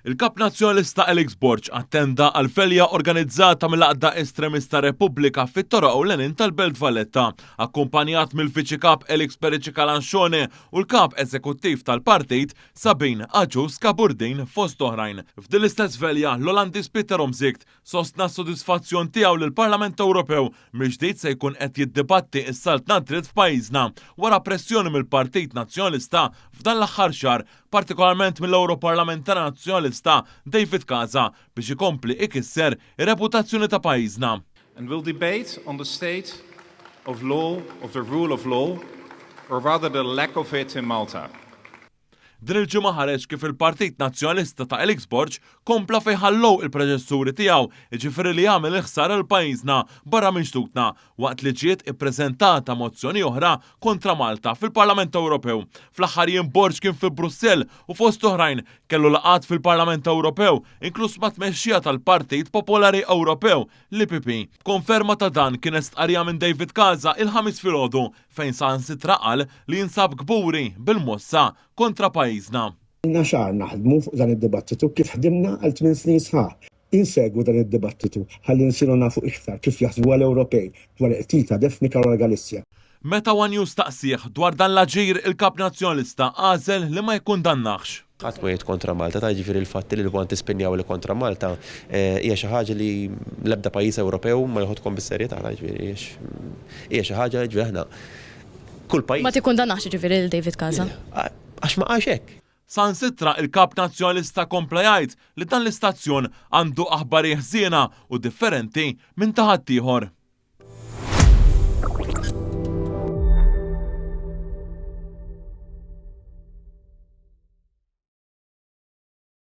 Il-Kap Nazzjonalista Alex Borg attenda għal velja organizzata mill-għaqda estremista Repubblika fit-toroq ewlenin tal-Belt Valletta, akkumpanjat mill-Viċi Kap Alex Perici Calascione u l-Kap Eżekuttiv tal-Partit Sabine Agius Cabourdin fost oħrajn. F'din l-istess velja, l-Olandiż Pieter Omtzigt sostna s-sodisfazzjon tiegħu li l-Parlament Ewropew mill-ġdid se jkun qed jiddibatti s-saltna dritt f'pajjiżna wara pressjoni mill-Partit Nazzjonalista f'dan l-aħħar xahar, partikolarment mill-Ewroparlamentari Nazzjonalista David Casa biex ikompli ikisser ir-reputazzjoni ta' pajjiżna. And will debate on the state of law, of the rule of law, or rather the lack of it in Malta. Din il-ġimgħa ħareġ kif il-Partit Nazzjonalista ta' Alex Borg kompla fejn ħallew il-predeċessuri tiegħu, jiġifieri li jagħmel il-ħsara lil pajjiżna barra minn xtutna, waqt li ġiet ippreżentata mozzjoni oħra kontra Malta fil-Parlament Ewropew. Fl-aħħar jiem Borg kien fi Brussell u fost oħrajn kellu laqgħat fil-Parlament Ewropew, inkluż mat-tmexxija tal-Partit Popolari Ewropew, l-EPP. Konferma ta' dan kienet stqarrija minn David Casa il-Ħamis filgħodu fejn saħansitra qal li jinsab kburi bil-mossa kontra pajjiżna. Ilna xahar naħdmu fuq dan id-dibattitu kif ħdimna għal 8 snin sħaħ. Insegwu dan id-dibattitu ħalli nsiru nafu iktar kif jaħsbuha l-Ewropej dwar il-qtil ta' Daphne Caruana Galizia. Meta one News staqsieh dwar dan l-aġir il-Kap Nazzjonalista għażel li ma jikkundannaħx. Ħadd ma jgħid kontra Malta, ta' jiġifieri l-fatt li l-Lvant ispinjaw li kontra Malta hija xi ħaġa li l-ebda pajjiż Ewropew ma joħodkom bis-serjetà, ta' jiġifieri hija xi ħaġa jiġifieri aħna kull pajjiż. Ma tikkundannax jiġifieri lil David Casa? Għax ma qalx hekk. Saħansitra il-Kap Nazzjonalista kompla jgħid li dan l-istazzjon għandu aħbarijiet ħżiena u differenti minn ta' ħaddieħor.